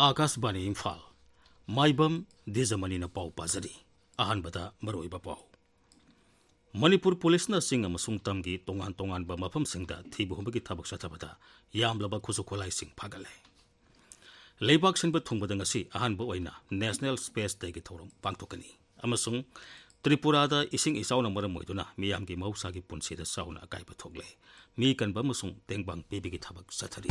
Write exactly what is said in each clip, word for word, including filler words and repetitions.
ꯑꯥꯀꯥꯁꯕꯥꯅꯤ ꯏꯝꯐꯥꯜ꯫ ꯃꯥꯏꯕꯝ ꯗꯤꯖꯃꯅꯤꯅ ꯄꯥꯎ ꯄꯥꯖꯔꯤ꯫ ꯑꯍꯥꯟꯕꯗ ꯃꯔꯨꯑꯣꯏꯕ ꯄꯥꯎ꯫ ꯃꯅꯤꯄꯨꯔ ꯄꯨꯂꯤꯁꯅ ꯆꯤꯡ ꯑꯃꯁꯨꯡ ꯇꯝꯒꯤ ꯇꯣꯉꯥꯟ ꯇꯣꯉꯥꯟꯕ ꯃꯐꯝꯁꯤꯡꯗ ꯊꯤꯕ ꯍꯨꯝꯕꯒꯤ ꯊꯕꯛ ꯆꯠꯊꯕꯗ ꯌꯥꯝꯂꯕ ꯈꯨꯠꯁꯨ ꯈꯨꯠꯂꯥꯏꯁꯤꯡ ꯐꯥꯒꯠꯂꯦ꯫ ꯂꯩꯕꯥꯛ ꯁꯤꯟꯕ ꯊꯨꯡꯕꯗ ꯉꯁꯤ ꯑꯍꯥꯟꯕ ꯑꯣꯏꯅ National Space Dayꯒꯤ ꯊꯧꯔꯝ ꯄꯥꯡꯊꯣꯛꯀꯅꯤ ꯑꯃꯁꯨꯡ ꯇ꯭ꯔꯤꯄꯨꯔꯥꯗ ꯏꯁꯤꯡ ꯏꯆꯥꯎꯅ ꯃꯔꯝ ꯑꯣꯏꯗꯨꯅ ꯃꯤꯌꯥꯝꯒꯤ ꯃꯍꯧꯁꯥꯒꯤ ꯄꯨꯟꯁꯤꯗ ꯆꯥꯎꯅ ꯑꯀꯥꯏꯕ ꯊꯣꯛꯂꯦ꯫ ꯃꯤ ꯀꯟꯕ ꯑꯃꯁꯨꯡ ꯇꯦꯡꯕꯥꯡ ꯄꯤꯕꯒꯤ ꯊꯕꯛ ꯆꯠꯊꯔꯤ꯫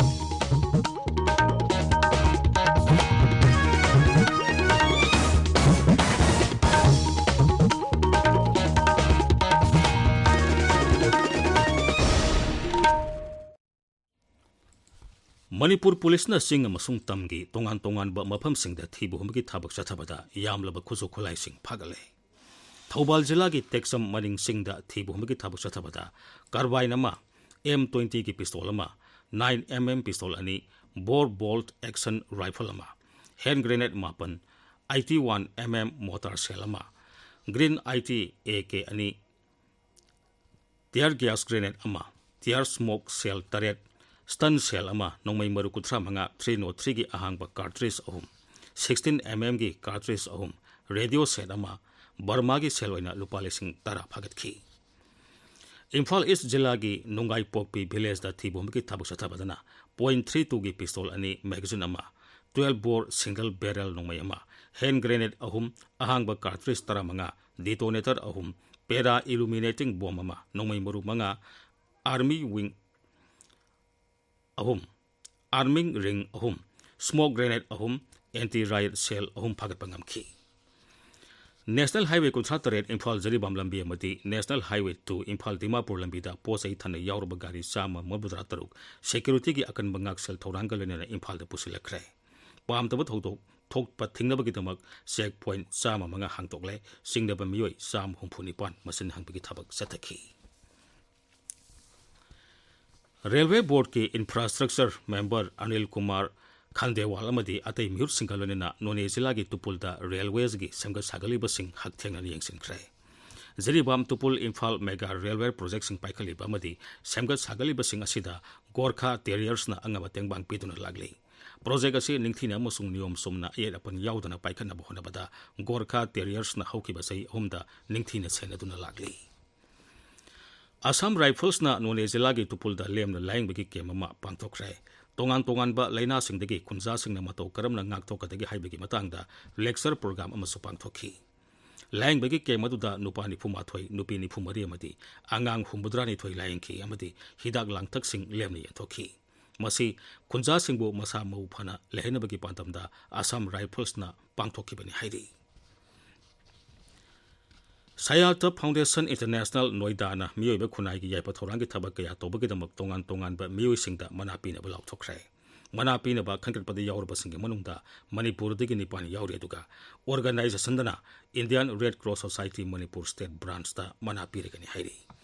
ꯃꯅꯤꯄꯨꯔ ꯄꯨꯂꯤꯁꯅ ꯆꯤꯡ ꯑꯃꯁꯨꯡ ꯇꯝꯒꯤ ꯇꯣꯉꯥꯟ ꯇꯣꯉꯥꯟꯕ ꯃꯐꯝꯁꯤꯡꯗ ꯊꯤꯕ ꯍꯨꯝꯕꯒꯤ ꯊꯕꯛ ꯆꯠꯊꯕꯗ ꯌꯥꯝꯂꯕ ꯈꯨꯠꯁꯨ ꯈꯨꯠꯂꯥꯏꯁꯤꯡ ꯐꯥꯒꯠꯂꯦ꯫ ꯊꯧꯕꯥꯜ ꯖꯤꯂꯥꯒꯤ ꯇꯦꯛꯆꯝ ꯃꯅꯤꯡ ꯆꯤꯡꯗ ꯊꯤꯕ ꯍꯨꯝꯕꯒꯤ ꯊꯕꯛ ꯆꯠꯊꯕꯗ carbine ꯑꯃ, M twentyꯒꯤ pistol ꯑꯃ, nine MM pistol ꯑꯅꯤ, bore bolt action rifle ꯑꯃ, hand grenade ꯃꯥꯄꯟ, eighty-one MM mortar shell ꯑꯃ, Green eighty AK ꯑꯅꯤ, tear gas grenade ꯑꯃ, tear smoke shell ꯇꯔꯦꯠ, stun shell ꯑꯃ, ꯅꯣꯡꯃꯩ ꯃꯔꯨ ꯀꯨꯟꯊ꯭ꯔꯥ ꯃꯉꯥ three nought threeꯒꯤ ꯑꯍꯥꯡꯕ cartridge ꯑꯍꯨꯝ, sixteen MMꯒꯤ cartridge ꯑꯍꯨꯝ, radio set ꯑꯃ, ꯕꯔꯃꯥꯒꯤ ꯁꯦꯜ ꯑꯣꯏꯅ ꯂꯨꯄꯥ ꯂꯤꯁꯤꯡ ꯇꯔꯥ ꯐꯥꯒꯠꯈꯤ꯫ ꯏꯝꯐꯥꯜ ꯏꯁ ꯖꯤꯂꯥꯒꯤ ꯅꯨꯡꯒꯥꯏꯄꯣꯛꯄꯤ ꯚꯤꯂꯦꯖꯇ ꯊꯤꯕ ꯍꯨꯝꯕꯒꯤ ꯊꯕꯛ ꯆꯠꯊꯕꯗꯅ point three twoꯒꯤ pistol ꯑꯅꯤ, magazine ꯑꯃ, twelve bore single barrel ꯅꯣꯡꯃꯩ ꯑꯃ, hand grenade ꯑꯍꯨꯝ, ꯑꯍꯥꯡꯕ cartridge ꯇꯔꯥꯃꯉꯥ, detonator ꯑꯍꯨꯝ, para illuminating bomb ꯑꯃ, ꯅꯣꯡꯃꯩ ꯃꯔꯨ ꯃꯉꯥ, army wing ꯑꯍꯨꯝ, arming ring ꯑꯍꯨꯝ, smoke grenade ꯑꯍꯨꯝ, anti riot shell ꯑꯍꯨꯝ ꯐꯥꯒꯠꯄ ꯉꯝꯈꯤ꯫ National Highway ꯀꯨꯟꯊ꯭ꯔꯥ ꯇꯔꯦꯠ ꯏꯝꯐꯥꯜ ꯖꯤꯔꯤꯕꯥꯝ ꯂꯝꯕꯤ ꯑꯃꯗꯤ National Highway two Imphal Dimapur ꯂꯝꯕꯤꯗ ꯄꯣꯠ ꯆꯩ ꯊꯟꯅ ꯌꯥꯎꯔꯕ ꯒꯥꯔꯤ ꯆꯥꯝꯃ ꯃꯔꯤꯐꯨ ꯇꯔꯥ ꯇꯔꯨꯛ securityꯒꯤ ꯑꯀꯟꯕ ꯉꯥꯛꯁꯦꯜ ꯊꯧꯔꯥꯡꯒ ꯂꯣꯏꯅꯅ ꯏꯝꯐꯥꯜꯗ ꯄꯨꯁꯤꯜꯂꯛꯈ꯭ꯔꯦ꯫ ꯄꯥꯝꯗꯕ ꯊꯧꯗꯣꯛ ꯊꯣꯛꯄ ꯊꯤꯡꯅꯕꯒꯤꯗꯃꯛ check point ꯆꯥꯝꯃ ꯃꯉꯥ ꯍꯥꯡꯗꯣꯛꯂꯦ꯫ ꯆꯤꯡꯅꯕ ꯃꯤꯑꯣꯏ ꯆꯥꯝꯃ ꯍꯨꯝꯐꯨ ꯅꯤꯄꯥꯟ ꯃꯁꯤꯟ ꯍꯪꯕꯒꯤ ꯊꯕꯛ ꯆꯠꯊꯈꯤ꯫ Railway ꯕꯣꯔꯗꯀꯤ infrastructure member Anil Kumar ꯈꯟꯗꯦꯋꯥꯜ ꯑꯃꯗꯤ ꯑꯇꯩ ꯃꯤꯍꯨꯠꯁꯤꯡꯒ ꯂꯣꯏꯅꯅ ꯅꯣꯅꯦ ꯖꯤꯂꯥꯒꯤ ꯇꯨꯄꯨꯜꯗ ꯔꯦꯜꯋꯦꯁꯒꯤ ꯁꯦꯝꯒꯠ ꯁꯥꯒꯠꯂꯤꯕꯁꯤꯡ ꯍꯛꯊꯦꯡꯅꯅ ꯌꯦꯡꯁꯤꯟꯈ꯭ꯔꯦ꯫ ꯖꯤꯔꯤꯕꯥꯝ ꯇꯨꯄꯨꯜ ꯏꯝꯐꯥꯜ ꯃꯦꯒꯥ ꯔꯦꯜꯋꯦ ꯄ꯭ꯔꯣꯖꯦꯛꯁꯤꯡ ꯄꯥꯏꯈꯠꯂꯤꯕ ꯑꯃꯗꯤ ꯁꯦꯝꯒꯠ ꯁꯥꯒꯠꯂꯤꯕꯁꯤꯡ ꯑꯁꯤꯗ ꯒꯣꯔꯈꯥ ꯇꯦꯔꯤꯌꯔꯁꯅ ꯑꯉꯝꯕ ꯇꯦꯡꯕꯥꯡ ꯄꯤꯗꯨꯅ ꯂꯥꯛꯂꯤ꯫ ꯄ꯭ꯔꯣꯖꯦꯛ ꯑꯁꯤ ꯅꯤꯡꯊꯤꯅ ꯑꯃꯁꯨꯡ ꯅꯤꯌꯣꯝ ꯆꯨꯝꯅ ꯑꯌꯦꯠ ꯑꯄꯟ ꯌꯥꯎꯗꯅ ꯄꯥꯏꯈꯠꯅꯕ ꯍꯣꯠꯅꯕꯗ ꯒꯣꯔꯈꯥ ꯇꯦꯔꯤꯌꯔꯁꯅ ꯍꯧꯈꯤꯕ ꯆꯍꯤ ꯑꯍꯨꯝꯗ ꯅꯤꯡꯊꯤꯅ ꯁꯦꯟꯅꯗꯨꯅ ꯂꯥꯛꯂꯤ꯫ ꯑꯁꯥꯝ ꯔꯥꯏꯐꯜꯁꯅ ꯅꯣꯅꯦ ꯖꯤꯂꯥꯒꯤ ꯇꯨꯄꯨꯜꯗ ꯂꯦꯝꯅ ꯂꯥꯌꯦꯡꯕꯒꯤ ꯀꯦꯝ ꯑꯃ ꯄꯥꯡꯊꯣꯛꯈ꯭ꯔꯦ꯫ ꯇꯣꯉꯥꯟ ꯇꯣꯉꯥꯟꯕ ꯂꯥꯏꯅꯥꯁꯤꯡꯗꯒꯤ ꯈꯨꯟꯖꯥꯁꯤꯡꯅ ꯃꯇꯧ ꯀꯔꯝꯅ ꯉꯥꯛꯊꯣꯛꯀꯗꯒꯦ ꯍꯥꯏꯕꯒꯤ ꯃꯇꯥꯡꯗ ꯂꯦꯛꯆꯔ ꯄ꯭ꯔꯣꯒ꯭ꯔꯥꯝ ꯑꯃꯁꯨ ꯄꯥꯡꯊꯣꯛꯈꯤ꯫ ꯂꯥꯌꯦꯡꯕꯒꯤ ꯀꯦꯝ ꯑꯗꯨꯗ ꯅꯨꯄꯥ ꯅꯤꯐꯨ ꯃꯥꯊꯣꯏ, ꯅꯨꯄꯤ ꯅꯤꯐꯨ ꯃꯔꯤ ꯑꯃꯗꯤ ꯑꯉꯥꯡ ꯍꯨꯝꯐꯨꯇꯔꯥ ꯅꯤꯊꯣꯏ ꯂꯥꯌꯦꯡꯈꯤ ꯑꯃꯗꯤ ꯍꯤꯗꯥꯛ ꯂꯥꯡꯊꯛꯁꯤꯡ ꯂꯦꯝꯅ ꯌꯦꯟꯊꯣꯛꯈꯤ꯫ ꯃꯁꯤ ꯈꯨꯟꯖꯥꯁꯤꯡꯕꯨ ꯃꯁꯥ ꯃꯎ ꯐꯅ ꯂꯩꯍꯟꯅꯕꯒꯤ ꯄꯥꯟꯗꯝꯗ ꯑꯁꯥꯝ ꯔꯥꯏꯐꯜꯁꯅ ꯄꯥꯡꯊꯣꯛꯈꯤꯕꯅꯤ ꯍꯥꯏꯔꯤ꯫ ꯁꯌꯥꯇ ꯐꯥꯎꯟꯗꯦꯁꯟ ꯏꯟꯇꯔꯅꯦꯁꯅꯦꯜ ꯅꯣꯏꯗꯥꯅ ꯃꯤꯑꯣꯏꯕ ꯈꯨꯟꯅꯥꯏꯒꯤ ꯌꯥꯏꯐ ꯊꯧꯔꯥꯡꯒꯤ ꯊꯕꯛ ꯀꯌꯥ ꯇꯧꯕꯒꯤꯗꯃꯛ ꯇꯣꯉꯥꯟ ꯇꯣꯉꯥꯟꯕ ꯃꯤꯑꯣꯏꯁꯤꯡꯗ ꯃꯅꯥ ꯄꯤꯅꯕ ꯂꯥꯎꯊꯣꯛꯈ꯭ꯔꯦ꯫ ꯃꯅꯥ ꯄꯤꯅꯕ ꯈꯟꯒꯠꯄꯗ ꯌꯥꯎꯔꯕꯁꯤꯡꯒꯤ ꯃꯅꯨꯡꯗ ꯃꯅꯤꯄꯨꯔꯗꯒꯤ ꯅꯤꯄꯥꯟ ꯌꯥꯎꯔꯤ, ꯑꯗꯨꯒ ꯑꯣꯔꯒꯅꯥꯏꯖꯦꯁꯟꯗꯅ Indian Red Cross Society Manipur State Branchꯇ ꯃꯅꯥ ꯄꯤꯔꯒꯅꯤ ꯍꯥꯏꯔꯤ꯫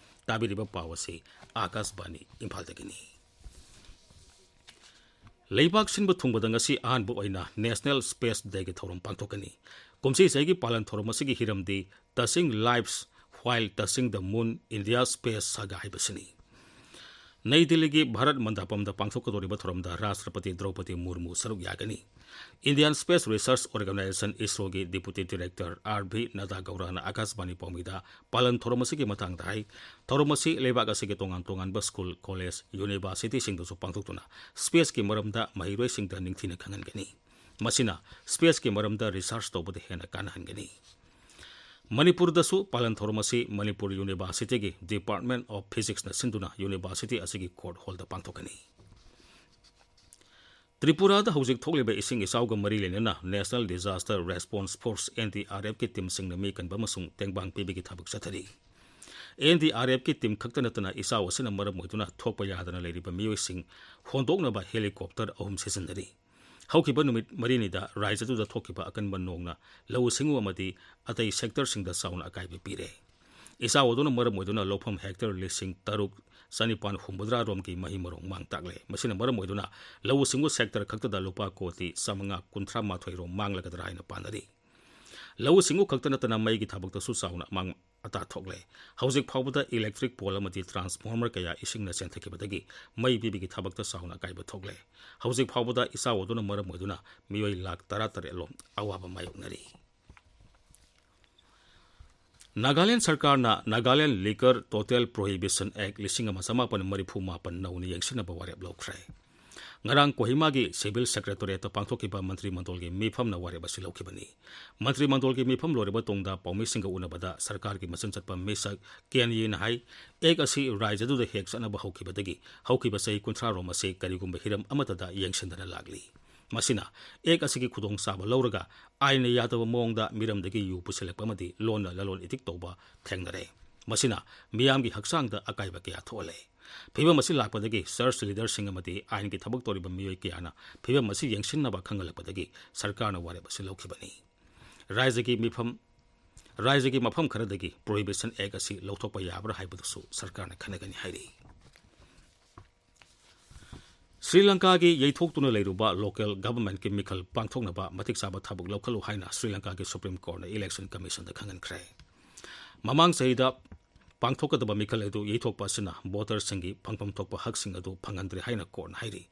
ꯇꯥꯕꯤꯔꯤꯕ ꯄꯥꯎ ꯑꯁꯤ ꯑꯥꯀꯥꯁꯕꯥꯅꯤ ꯏꯝꯐꯥꯜꯗꯒꯤꯅꯤ꯫ ꯂꯩꯕꯥꯛ ꯁꯤꯟꯕ ꯊꯨꯡꯕꯗ ꯉꯁꯤ ꯑꯍꯥꯟꯕ ꯑꯣꯏꯅ National Space Dayꯒꯤ ꯊꯧꯔꯝ ꯄꯥꯡꯊꯣꯛꯀꯅꯤ꯫ ꯀꯨꯝꯁꯤ ꯆꯍꯤꯒꯤ ꯄꯥꯂꯟ ꯊꯧꯔꯝ ꯑꯁꯤꯒꯤ ꯍꯤꯔꯝꯗꯤ Touching Lives While Touching the Moon, India Space Saga ꯍꯥꯏꯕꯁꯤꯅꯤ꯫ ꯅꯩ ꯗꯤꯜꯂꯤꯒꯤ ꯚꯥꯔꯠ ꯃꯟꯗꯄꯝꯗ ꯄꯥꯡꯊꯣꯛꯀꯗꯧꯔꯤꯕ ꯊꯧꯔꯝꯗ ꯔꯥꯁꯇ꯭ꯔꯄꯇꯤ ꯗ꯭ꯔꯧꯄꯗꯤ ꯃꯨꯔꯃꯨ ꯁꯔꯨꯛ ꯌꯥꯒꯅꯤ꯫ Indian Space Research Organization, ISROꯒꯤ Deputy Director R V Nadagowdꯥꯅ ꯑꯥꯀꯥꯁꯕꯥꯅꯤ ꯄꯥꯎꯃꯤꯗ ꯄꯥꯂꯟ ꯊꯧꯔꯝ ꯑꯁꯤꯒꯤ ꯃꯇꯥꯡꯗ ꯍꯥꯏ, ꯊꯧꯔꯝ ꯑꯁꯤ ꯂꯩꯕꯥꯛ ꯑꯁꯤꯒꯤ ꯇꯣꯉꯥꯟ ꯇꯣꯉꯥꯟꯕ ꯁ꯭ꯀꯨꯜ, ꯀꯣꯂꯦꯖ, ꯌꯨꯅꯤꯚꯔꯁꯤꯇꯤꯁꯤꯡꯗꯁꯨ ꯄꯥꯡꯊꯣꯛꯇꯨꯅ ꯁ꯭ꯄꯦꯁꯀꯤ ꯃꯔꯝꯗ ꯃꯍꯩꯔꯣꯏꯁꯤꯡꯗ ꯅꯤꯡꯊꯤꯅ ꯈꯪꯍꯟꯒꯅꯤ꯫ ꯃꯁꯤꯅ ꯁ꯭ꯄꯦꯁꯀꯤ ꯃꯔꯝꯗ ꯔꯤꯁꯔꯆ ꯇꯧꯕꯗ ꯍꯦꯟꯅ ꯀꯥꯟꯅꯍꯟꯒꯅꯤ꯫ ꯃꯅꯤꯄꯨꯔꯗꯁꯨ ꯄꯥꯂꯟ ꯊꯧꯔꯝ ꯑꯁꯤ ꯃꯅꯤꯄꯨꯔ ꯌꯨꯅꯤꯚꯔꯁꯤꯇꯤꯒꯤ Department of Physicsꯅ ꯁꯤꯟꯗꯨꯅ ꯌꯨꯅꯤꯚꯔꯁꯤꯇꯤ ꯑꯁꯤꯒꯤ ꯀꯣꯔꯠ ꯍꯣꯜꯗ ꯄꯥꯡꯊꯣꯛꯀꯅꯤ꯫ ꯇ꯭ꯔꯤꯄꯨꯔꯥꯗ ꯍꯧꯖꯤꯛ ꯊꯣꯛꯂꯤꯕ ꯏꯁꯤꯡ ꯏꯆꯥꯎꯒ ꯃꯔꯤ ꯂꯩꯅꯅ National Disaster Response Force, NDRFꯀꯤ ꯇꯤꯝꯁꯤꯡꯅ ꯃꯤ ꯀꯟꯕ ꯑꯃꯁꯨꯡ ꯇꯦꯡꯕꯥꯡ ꯄꯤꯕꯒꯤ ꯊꯕꯛ ꯆꯠꯊꯔꯤ꯫ NDRFꯀꯤ ꯇꯤꯝ ꯈꯛꯇ ꯅꯠꯇꯅ ꯏꯆꯥꯎ ꯑꯁꯤꯅ ꯃꯔꯝ ꯑꯣꯏꯗꯨꯅ ꯊꯣꯛꯄ ꯌꯥꯗꯅ ꯂꯩꯔꯤꯕ ꯃꯤꯑꯣꯏꯁꯤꯡ ꯍꯣꯟꯗꯣꯛꯅꯕ ꯍꯦꯂꯤꯀꯣꯞꯇꯔ ꯑꯍꯨꯝ ꯁꯤꯖꯤꯟꯅꯔꯤ꯫ ꯍꯧꯈꯤꯕ ꯅꯨꯃꯤꯠ ꯃꯔꯤꯅꯤꯗ ꯔꯥꯖ꯭ꯌꯗꯨꯗ ꯊꯣꯛꯈꯤꯕ ꯑꯀꯟꯕ ꯅꯣꯡꯅ ꯂꯧꯎ ꯁꯤꯡꯎ ꯑꯃꯗꯤ ꯑꯇꯩ ꯁꯦꯛꯇꯔꯁꯤꯡꯗ ꯆꯥꯎꯅ ꯑꯀꯥꯏꯕ ꯄꯤꯔꯦ꯫ ꯏꯆꯥꯎ ꯑꯗꯨꯅ ꯃꯔꯝ ꯑꯣꯏꯗꯨꯅ ꯂꯧꯐꯝ ꯍꯦꯛꯇꯔ ꯂꯤꯁꯤꯡ ꯇꯔꯨꯛ ꯆꯅꯤꯄꯥꯟ ꯍꯨꯝꯐꯨꯇꯔꯥ ꯔꯣꯝꯒꯤ ꯃꯍꯩ ꯃꯔꯣꯡ ꯃꯥꯡ ꯇꯥꯛꯂꯦ꯫ ꯃꯁꯤꯅ ꯃꯔꯝ ꯑꯣꯏꯗꯨꯅ ꯂꯧꯎ ꯁꯤꯡꯎ ꯁꯦꯛꯇꯔ ꯈꯛꯇꯗ ꯂꯨꯄꯥ ꯀꯣꯇꯤ ꯆꯥꯃꯉꯥ ꯀꯨꯟꯊ꯭ꯔꯥ ꯃꯥꯊꯣꯏ ꯔꯣꯝ ꯃꯥꯡꯂꯒꯗ꯭ꯔꯥ ꯍꯥꯏꯅ ꯄꯥꯅꯔꯤ꯫ ꯂꯧꯎ ꯁꯤꯡꯎ ꯈꯛꯇ ꯅꯠꯇꯅ ꯃꯩꯒꯤ ꯊꯕꯛꯇꯁꯨ ꯆꯥꯎꯅ ꯑꯃꯥꯡ ꯑꯇꯥ ꯊꯣꯛꯂꯦ꯫ ꯍꯧꯖꯤꯛ ꯐꯥꯎꯕꯗ electric pole ꯑꯃꯗꯤ transformer ꯀꯌꯥ ꯏꯁꯤꯡꯅ ꯆꯦꯟꯊꯈꯤꯕꯗꯒꯤ ꯃꯩ ꯄꯤꯕꯒꯤ ꯊꯕꯛꯇ ꯆꯥꯎꯅ ꯑꯀꯥꯏꯕ ꯊꯣꯛꯂꯦ꯫ ꯍꯧꯖꯤꯛ ꯐꯥꯎꯕꯗ ꯏꯆꯥꯎ ꯑꯗꯨꯅ ꯃꯔꯝ ꯑꯣꯏꯗꯨꯅ ꯃꯤꯑꯣꯏ ꯂꯥꯈ ꯇꯔꯥ ꯇꯔꯦꯠ ꯂꯣꯝ ꯑꯋꯥꯕ ꯃꯥꯌꯣꯛꯅꯔꯤ꯫ ꯅꯥꯒꯥꯂꯦꯟ ꯁꯔꯀꯥꯔꯅ Nagaland Liquor Total Prohibition Act ꯂꯤꯁꯤꯡ ꯑꯃ ꯆꯃꯥꯄꯟ ꯃꯔꯤꯐꯨ ꯃꯥꯄꯟ ꯅꯧꯅ ꯌꯦꯡꯁꯤꯟꯅꯕ ꯋꯥꯔꯦꯞ ꯂꯧꯈ꯭ꯔꯦ꯫ ꯉꯔꯥꯡ ꯀꯣꯍꯤꯃꯥꯒꯤ civil secretariatꯇ ꯄꯥꯡꯊꯣꯛꯈꯤꯕ ꯃꯟꯇ꯭ꯔꯤ ꯃꯟꯗꯜꯒꯤ ꯃꯤꯐꯝꯅ ꯋꯥꯔꯦꯞ ꯑꯁꯤ ꯂꯧꯈꯤꯕꯅꯤ꯫ ꯃꯟꯇ꯭ꯔꯤ ꯃꯟꯗꯜꯒꯤ ꯃꯤꯐꯝ ꯂꯣꯏꯔꯕ ꯇꯨꯡꯗ ꯄꯥꯎꯃꯤꯁꯤꯡꯒ ꯎꯅꯕꯗ ꯁꯔꯀꯥꯔꯒꯤ ꯃꯆꯤꯟ ꯆꯠꯄ ꯃꯤꯁꯛ ꯀꯦꯟ ꯌꯦꯅ ꯍꯥꯏ, Act ꯑꯁꯤ ꯔꯥꯖ꯭ꯌꯗꯨꯗ ꯍꯦꯛ ꯆꯠꯅꯕ ꯍꯧꯈꯤꯕꯗꯒꯤ ꯍꯧꯈꯤꯕ ꯆꯍꯤ ꯀꯨꯟꯊ꯭ꯔꯥ ꯔꯣꯝ ꯑꯁꯤ ꯀꯔꯤꯒꯨꯝꯕ ꯍꯤꯔꯝ ꯑꯃꯠꯇꯗ ꯌꯦꯡꯁꯤꯟꯗꯅ ꯂꯥꯛꯂꯤ꯫ ꯃꯁꯤꯅ Act ꯑꯁꯤꯒꯤ ꯈꯨꯗꯣꯡꯆꯥꯕ ꯂꯧꯔꯒ ꯑꯥꯏꯟꯅ ꯌꯥꯗꯕ ꯃꯑꯣꯡꯗ ꯃꯤꯔꯝꯗꯒꯤ ꯌꯨ ꯄꯨꯁꯤꯜꯂꯛꯄ ꯑꯃꯗꯤ ꯂꯣꯟꯅ ꯂꯂꯣꯟ ꯏꯇꯤꯛ ꯇꯧꯕ ꯊꯦꯡꯅꯔꯦ꯫ ꯃꯁꯤꯅ ꯃꯤꯌꯥꯝꯒꯤ ꯍꯛꯆꯥꯡꯗ ꯑꯀꯥꯏꯕ ꯀꯌꯥ ꯊꯣꯛꯍꯜꯂꯦ꯫ ꯐꯤꯚꯝ ꯑꯁꯤ ꯂꯥꯛꯄꯗꯒꯤ church leaderꯁꯤꯡ ꯑꯃꯗꯤ ꯑꯥꯏꯟꯒꯤ ꯊꯕꯛ ꯇꯧꯔꯤꯕ ꯃꯤꯑꯣꯏ ꯀꯌꯥꯅ ꯐꯤꯚꯝ ꯑꯁꯤ ꯌꯦꯡꯁꯤꯟꯅꯕ ꯈꯪꯍꯜꯂꯛꯄꯗꯒꯤ ꯁꯔꯀꯥꯔꯅ ꯋꯥꯔꯦꯞ ꯑꯁꯤ ꯂꯧꯈꯤꯕꯅꯤ꯫ ꯔꯥꯖ꯭ꯌꯒꯤ ꯃꯤꯐꯝ, ꯔꯥꯖ꯭ꯌꯒꯤ ꯃꯐꯝ ꯈꯔꯗꯒꯤ Prohibition Act ꯑꯁꯤ ꯂꯧꯊꯣꯛꯄ ꯌꯥꯕ꯭ꯔꯥ ꯍꯥꯏꯕꯗꯨꯁꯨ ꯁꯔꯀꯥꯔꯅ ꯈꯟꯅꯒꯅꯤ ꯍꯥꯏꯔꯤ꯫ ꯁ꯭ꯔꯤ ꯂꯪꯀꯥꯒꯤ ꯌꯩꯊꯣꯛꯇꯨꯅ ꯂꯩꯔꯨꯕ local governmentꯀꯤ ꯃꯤꯈꯜ ꯄꯥꯡꯊꯣꯛꯅꯕ ꯃꯇꯤꯛ ꯆꯥꯕ ꯊꯕꯛ ꯂꯧꯈꯠꯂꯨ ꯍꯥꯏꯅ ꯁ꯭ꯔꯤ ꯂꯪꯀꯥꯒꯤ Supreme Courtꯅ Election Commissionꯗ ꯈꯪꯍꯟꯈ꯭ꯔꯦ꯫ ꯃꯃꯥꯡ ꯆꯍꯤꯗ ꯄꯥꯡꯊꯣꯛꯀꯗꯕ ꯃꯤꯈꯜ ꯑꯗꯨ ꯌꯩꯊꯣꯛꯄ ꯑꯁꯤꯅ voterꯁꯤꯡꯒꯤ ꯐꯪꯐꯝ ꯊꯣꯛꯄ ꯍꯛꯁꯤꯡ ꯑꯗꯨ ꯐꯪꯍꯟꯗ꯭ꯔꯦ ꯍꯥꯏꯅ courtꯅ ꯍꯥꯏꯔꯤ꯫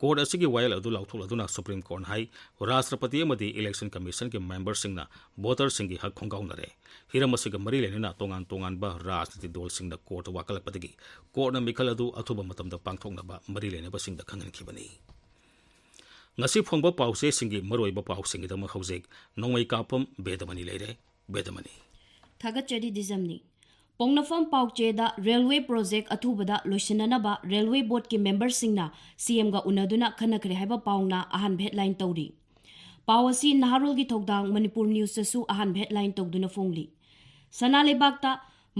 Court ꯑꯁꯤꯒꯤ ꯋꯥꯌꯦꯜ ꯑꯗꯨ ꯂꯥꯎꯊꯣꯛꯂꯗꯨꯅ Supreme Courtꯅ ꯍꯥꯏ, Rashtrapati ꯑꯃꯗꯤ Election Commissionꯒꯤ memberꯁꯤꯡꯅ voterꯁꯤꯡꯒꯤ ꯍꯛ ꯈꯣꯡꯒꯥꯎꯅꯔꯦ꯫ ꯍꯤꯔꯝ ꯑꯁꯤꯒ ꯃꯔꯤ ꯂꯩꯅꯅ ꯇꯣꯉꯥꯟ ꯇꯣꯉꯥꯟꯕ ꯔꯥꯖꯅꯤꯇꯤ ꯗꯜꯁꯤꯡꯅ courtꯇ ꯋꯥꯀꯠꯂꯛꯄꯗꯒꯤ courtꯅ ꯃꯤꯈꯜ ꯑꯗꯨ ꯑꯊꯨꯕ ꯃꯇꯝꯗ ꯄꯥꯡꯊꯣꯛꯅꯕ ꯃꯔꯤ ꯂꯩꯅꯕꯁꯤꯡꯗ ꯈꯪꯍꯟꯈꯤꯕꯅꯤ꯫ ꯉꯁꯤ ꯐꯣꯡꯕ ꯄꯥꯎꯆꯦꯁꯤꯡꯒꯤ ꯃꯔꯨꯑꯣꯏꯕ ꯄꯥꯎꯁꯤꯡꯒꯤꯗꯃꯛ ꯍꯧꯖꯤꯛ ꯅꯣꯡꯃꯩ ꯀꯥꯞꯄꯝ ꯕꯦꯗꯃꯅꯤ ꯂꯩꯔꯦ꯫ ꯕꯦꯗꯃꯅꯤ꯫ ꯊꯥꯒꯠꯆꯔꯤ ꯗꯤꯖꯝꯅꯤ꯫ ꯄꯣꯛꯅꯐꯝ ꯄꯥꯎꯆꯦꯗ railway project ꯑꯊꯨꯕꯗ ꯂꯣꯏꯁꯤꯟꯅꯅꯕ railway boardꯀꯤ memberꯁꯤꯡꯅ CMꯒ ꯎꯅꯗꯨꯅ ꯈꯟꯅꯈ꯭ꯔꯦ ꯍꯥꯏꯕ ꯄꯥꯎꯅ ꯑꯍꯥꯟꯕ headline ꯇꯧꯔꯤ꯫ ꯄꯥꯎ ꯑꯁꯤ ꯅꯍꯥꯔꯣꯜꯒꯤ ꯊꯧꯗꯥꯡ ꯃꯅꯤꯄꯨꯔ Newsꯇꯁꯨ ꯑꯍꯥꯟꯕ headline ꯇꯧꯗꯨꯅ ꯐꯣꯡꯂꯤ꯫ ꯁꯅꯥ ꯂꯩꯕꯥꯛꯇ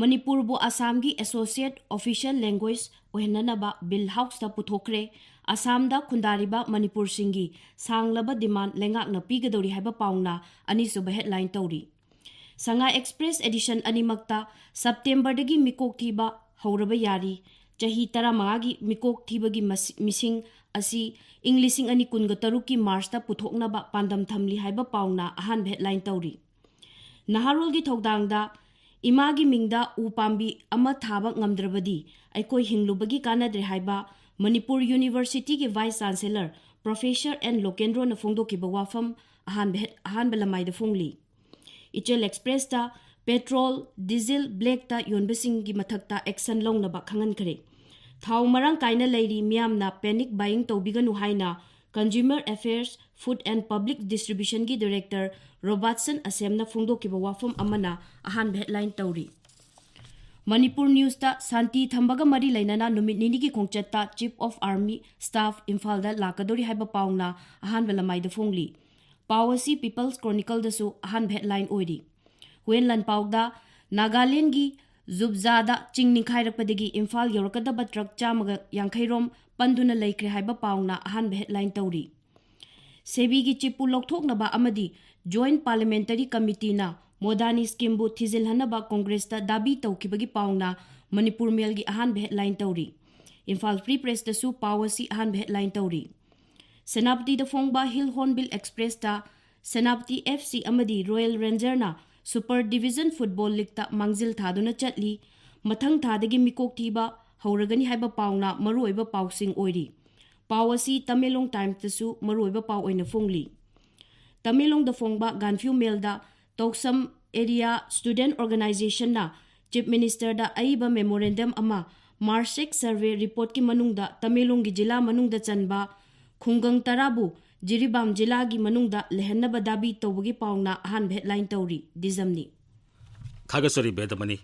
ꯃꯅꯤꯄꯨꯔꯕꯨ ꯑꯁꯥꯝꯒꯤ associate official language ꯑꯣꯏꯍꯟꯅꯅꯕ Bill Houseꯇ ꯄꯨꯊꯣꯛꯈ꯭ꯔꯦ꯫ ꯑꯁꯥꯝꯗ ꯈꯨꯟꯗꯥꯔꯤꯕ ꯃꯅꯤꯄꯨꯔꯁꯤꯡꯒꯤ ꯁꯥꯡꯂꯕ demand ꯂꯩꯉꯥꯛꯅ ꯄꯤꯒꯗꯧꯔꯤ ꯍꯥꯏꯕ ꯄꯥꯎꯅ ꯑꯅꯤꯁꯨꯕ headline ꯇꯧꯔꯤ꯫ ꯁꯉꯥꯏ Express edition ꯑꯅꯤꯃꯛꯇ Septemberꯗꯒꯤ ꯃꯤꯀꯣꯛ ꯊꯤꯕ ꯍꯧꯔꯕ ꯌꯥꯔꯤ꯫ ꯆꯍꯤ ꯇꯔꯥꯃꯉꯥꯒꯤ ꯃꯤꯀꯣꯛ ꯊꯤꯕꯒꯤ ꯃꯁꯤ-, ꯃꯤꯁꯤꯡ ꯑꯁꯤ ꯏꯪ ꯂꯤꯁꯤꯡ ꯑꯅꯤ ꯀꯨꯟꯒ ꯇꯔꯨꯛꯀꯤ Marchꯇ ꯄꯨꯊꯣꯛꯅꯕ ꯄꯥꯟꯗꯝ ꯊꯝꯂꯤ ꯍꯥꯏꯕ ꯄꯥꯎꯅ ꯑꯍꯥꯟꯕ headline ꯇꯧꯔꯤ꯫ ꯅꯍꯥꯔꯣꯜꯒꯤ ꯊꯧꯗꯥꯡꯗ "ꯏꯃꯥꯒꯤ ꯃꯤꯡꯗ ꯎ ꯄꯥꯝꯕꯤ ꯑꯃ ꯊꯥꯕ ꯉꯝꯗ꯭ꯔꯕꯗꯤ ꯑꯩꯈꯣꯏ ꯍꯤꯡꯂꯨꯕꯒꯤ ꯀꯥꯟꯅꯗ꯭ꯔꯦ" ꯍꯥꯏꯕ ꯃꯅꯤꯄꯨꯔ ꯌꯨꯅꯤꯚꯔꯁꯤꯇꯤꯒꯤ ꯚꯥꯏꯁ ꯆꯥꯟꯁꯦꯂꯔ ꯄ꯭ꯔꯣꯐꯦꯁꯔ ꯑꯦꯟ ꯂꯣꯀꯦꯟꯗ꯭ꯔꯣꯅ ꯐꯣꯡꯗꯣꯛꯈꯤꯕ ꯋꯥꯐꯝ ꯑꯍꯥꯟꯕ ꯍꯦ-, ꯑꯍꯥꯟꯕ ꯂꯃꯥꯏꯗ ꯐꯣꯡꯂꯤ꯫ ꯏꯆꯦꯜ ꯑꯦꯛꯁꯄ꯭ꯔꯦꯁꯇ ꯄꯦꯇ꯭ꯔꯣꯜ, ꯗꯤꯖꯜ ꯕ꯭ꯂꯦꯛꯇ ꯌꯣꯟꯕꯁꯤꯡꯒꯤ ꯃꯊꯛꯇ ꯑꯦꯛꯁꯟ ꯂꯧꯅꯕ ꯈꯪꯍꯟꯈ꯭ꯔꯦ꯫ ꯊꯥꯎ ꯃꯔꯥꯡ ꯀꯥꯏꯅ ꯂꯩꯔꯤ, ꯃꯤꯌꯥꯝꯅ ꯄꯦꯅꯤꯛ ꯕꯥꯏꯌꯤꯡ ꯇꯧꯕꯤꯒꯅꯨ ꯍꯥꯏꯅ consumer affairs, food and public ꯗꯤꯁꯇ꯭ꯔꯤꯕ꯭ꯌꯨꯁꯟꯒꯤ ꯗꯤꯔꯦꯛꯇꯔ ꯔꯣꯕꯥꯔꯠꯁꯟ ꯑꯁꯦꯝꯅ ꯐꯣꯡꯗꯣꯛꯈꯤꯕ ꯋꯥꯐꯝ ꯑꯃꯅ ꯑꯍꯥꯟꯕ ꯍꯦꯗꯂꯥꯏꯟ ꯇꯧꯔꯤ꯫ ꯃꯅꯤꯄꯨꯔ ꯅ꯭ꯌꯨꯁꯇ ꯁꯥꯟꯇꯤ ꯊꯝꯕꯒ ꯃꯔꯤ ꯂꯩꯅꯅ ꯅꯨꯃꯤꯠ ꯅꯤꯅꯤꯒꯤ ꯈꯣꯡꯆꯠꯇ ꯆꯤꯐ ꯑꯣꯐ ꯑꯥꯔꯃꯤ ꯁ꯭ꯇꯥꯐ ꯏꯝꯐꯥꯜꯗ ꯂꯥꯛꯀꯗꯧꯔꯤ ꯍꯥꯏꯕ ꯄꯥꯎꯅ ꯑꯍꯥꯟꯕ ꯂꯃꯥꯏꯗ ꯐꯣꯡꯂꯤ꯫ ꯄꯥꯎ ꯑꯁꯤ ꯄꯤꯄꯜꯁ ꯀ꯭ꯔꯣꯅꯤꯀꯜꯗꯁꯨ ꯑꯍꯥꯟꯕ ꯍꯦꯗꯂꯥꯏꯟ ꯑꯣꯏꯔꯤ꯫ ꯍꯨꯌꯦꯟ ꯂꯥꯟꯄꯥꯎꯗ ꯅꯥꯒꯥꯂꯦꯟꯒꯤ ꯖꯨꯕꯖꯥꯗ ꯆꯤꯡ ꯅꯤꯡꯈꯥꯏꯔꯛꯄꯗꯒꯤ ꯏꯝꯐꯥꯜ ꯌꯧꯔꯛꯀꯗꯕ ꯇ꯭ꯔꯛ ꯆꯥꯝꯃꯒ ꯌꯥꯡꯈꯩ ꯔꯣꯝ ꯄꯟꯗꯨꯅ ꯂꯩꯈ꯭ꯔꯦ ꯍꯥꯏꯕ ꯄꯥꯎꯅ ꯑꯍꯥꯟꯕ ꯍꯦꯗꯂꯥꯏꯟ ꯇꯧꯔꯤ꯫ ꯁꯦꯕꯤꯒꯤ ꯆꯤꯞꯄꯨ ꯂꯧꯊꯣꯛꯅꯕ ꯑꯃꯗꯤ ꯖꯣꯏꯟꯠ ꯄꯥꯔꯂꯤꯌꯥꯃꯦꯟꯇꯔꯤ ꯀꯃꯤꯇꯤꯅ ꯃꯣꯗꯥꯅꯤ ꯁ꯭ꯀꯤꯝꯕꯨ ꯊꯤꯖꯤꯜꯍꯟꯅꯕ ꯀꯣꯡꯒ꯭ꯔꯦꯁꯇ ꯗꯥꯕꯤ ꯇꯧꯈꯤꯕꯒꯤ ꯄꯥꯎꯅ ꯃꯅꯤꯄꯨꯔ ꯃꯦꯜꯒꯤ ꯑꯍꯥꯟꯕ ꯍꯦꯗꯂꯥꯏꯟ ꯇꯧꯔꯤ꯫ ꯏꯝꯐꯥꯜ ꯐ꯭ꯔꯤ ꯄ꯭ꯔꯦꯁꯇꯁꯨ ꯄꯥꯎ ꯑꯁꯤ ꯑꯍꯥꯟꯕ ꯍꯦꯗꯂꯥꯏꯟ ꯇꯧꯔꯤ꯫ ꯁꯦꯅꯥꯄꯇꯤꯗ ꯐꯣꯡꯕ ꯍꯤꯜ ꯍꯣꯔꯟꯕꯤꯜ ꯑꯦꯛꯁꯄ꯭ꯔꯦꯁꯇ ꯁꯦꯅꯥꯄꯇꯤ ꯑꯦꯐ ꯁꯤ ꯑꯃꯗꯤ ꯔꯣꯌꯦꯜ ꯔꯦꯟꯖꯔꯅ ꯁꯨꯄꯔ ꯗꯤꯚꯤꯖꯟ ꯐꯨꯠꯕꯣꯜ ꯂꯤꯒꯇ ꯃꯥꯡꯖꯤꯜ ꯊꯥꯗꯨꯅ ꯆꯠꯂꯤ꯫ ꯃꯊꯪ ꯊꯥꯗꯒꯤ ꯃꯤꯀꯣꯛ ꯊꯤꯕ ꯍꯧꯔꯒꯅꯤ ꯍꯥꯏꯕ ꯄꯥꯎꯅ ꯃꯔꯨꯑꯣꯏꯕ ꯄꯥꯎꯁꯤꯡ ꯑꯣꯏꯔꯤ꯫ ꯄꯥꯎ ꯑꯁꯤ ꯇꯃꯦꯡꯂꯣꯡ ꯇꯥꯏꯝꯁꯇꯁꯨ ꯃꯔꯨꯑꯣꯏꯕ ꯄꯥꯎ ꯑꯣꯏꯅ ꯐꯣꯡꯂꯤ꯫ ꯇꯃꯦꯡꯂꯣꯡꯗ ꯐꯣꯡꯕ ꯒꯥꯟꯐ꯭ꯌꯨ ꯃꯦꯜꯗ ꯇꯧꯁꯝ ꯑꯦꯔꯤꯌꯥ ꯁ꯭ꯇꯨꯗꯦꯟꯠ ꯑꯣꯔꯒꯅꯥꯏꯖꯦꯁꯟꯅ ꯆꯤꯐ ꯃꯤꯅꯤꯁꯇꯔꯗ ꯑꯏꯕ ꯃꯦꯃꯣꯔꯦꯟꯗꯝ ꯑꯃ ꯃꯥꯔꯁꯦꯛ ꯁꯔꯚꯦ ꯔꯤꯄꯣꯔꯠꯀꯤ ꯃꯅꯨꯡꯗ ꯇꯃꯦꯡꯂꯣꯡꯒꯤ ꯖꯤꯂꯥ ꯃꯅꯨꯡꯗ ꯆꯟꯕ ꯈꯨꯡꯒꯪ ꯇꯔꯥꯕꯨ ꯖꯤꯔꯤꯕꯥꯝ ꯖꯤꯂꯥꯒꯤ ꯃꯅꯨꯡꯗ ꯂꯩꯍꯟꯅꯕ ꯗꯥꯕꯤ ꯇꯧꯕꯒꯤ ꯄꯥꯎꯅ ꯑꯍꯥꯟꯕ ꯍꯦꯗꯂꯥꯏꯟ ꯇꯧꯔꯤ꯫ ꯗꯤꯖꯝꯅꯤ꯫ ꯊꯥꯒꯠꯆꯔꯤ ꯕꯦꯗꯃꯅꯤ꯫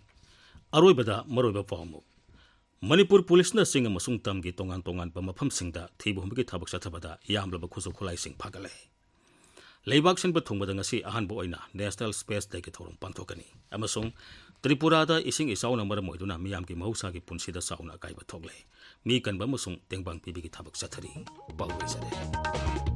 ꯑꯔꯣꯏꯕꯗ ꯃꯔꯨꯑꯣꯏꯕ ꯄꯥꯎ ꯑꯃꯨꯛ꯫ ꯃꯅꯤꯄꯨꯔ ꯄꯨꯂꯤꯁꯅ ꯆꯤꯡ ꯑꯃꯁꯨꯡ ꯇꯝꯒꯤ ꯇꯣꯉꯥꯟ ꯇꯣꯉꯥꯟꯕ ꯃꯐꯝꯁꯤꯡꯗ ꯊꯤꯕ ꯍꯨꯝꯕꯒꯤ ꯊꯕꯛ ꯆꯠꯊꯕꯗ ꯌꯥꯝꯂꯕ ꯈꯨꯠꯁꯨ ꯈꯨꯠꯂꯥꯏꯁꯤꯡ ꯐꯥꯒꯠꯂꯦ꯫ ꯂꯩꯕꯥꯛ ꯁꯤꯟꯕ ꯊꯨꯡꯕꯗ ꯉꯁꯤ ꯑꯍꯥꯟꯕ ꯑꯣꯏꯅ ꯅꯦꯁꯅꯦꯜ ꯁ꯭ꯄꯦꯁ ꯗꯦꯒꯤ ꯊꯧꯔꯝ ꯄꯥꯡꯊꯣꯛꯀꯅꯤ ꯑꯃꯁꯨꯡ ꯇ꯭ꯔꯤꯄꯨꯔꯥꯗ ꯏꯁꯤꯡ ꯏꯆꯥꯎꯅ ꯃꯔꯝ ꯑꯣꯏꯗꯨꯅ ꯃꯤꯌꯥꯝꯒꯤ ꯃꯍꯧꯁꯥꯒꯤ ꯄꯨꯟꯁꯤꯗ ꯆꯥꯎꯅ ꯑꯀꯥꯏꯕ ꯊꯣꯛꯂꯦ꯫ ꯃꯤ ꯀꯟꯕ ꯑꯃꯁꯨꯡ ꯇꯦꯡꯕꯥꯡ ꯄꯤꯕꯒꯤ ꯊꯕꯛ ꯆꯠꯊꯔꯤ꯫ ꯄꯥꯎ ꯂꯣꯏꯖꯔꯦ꯫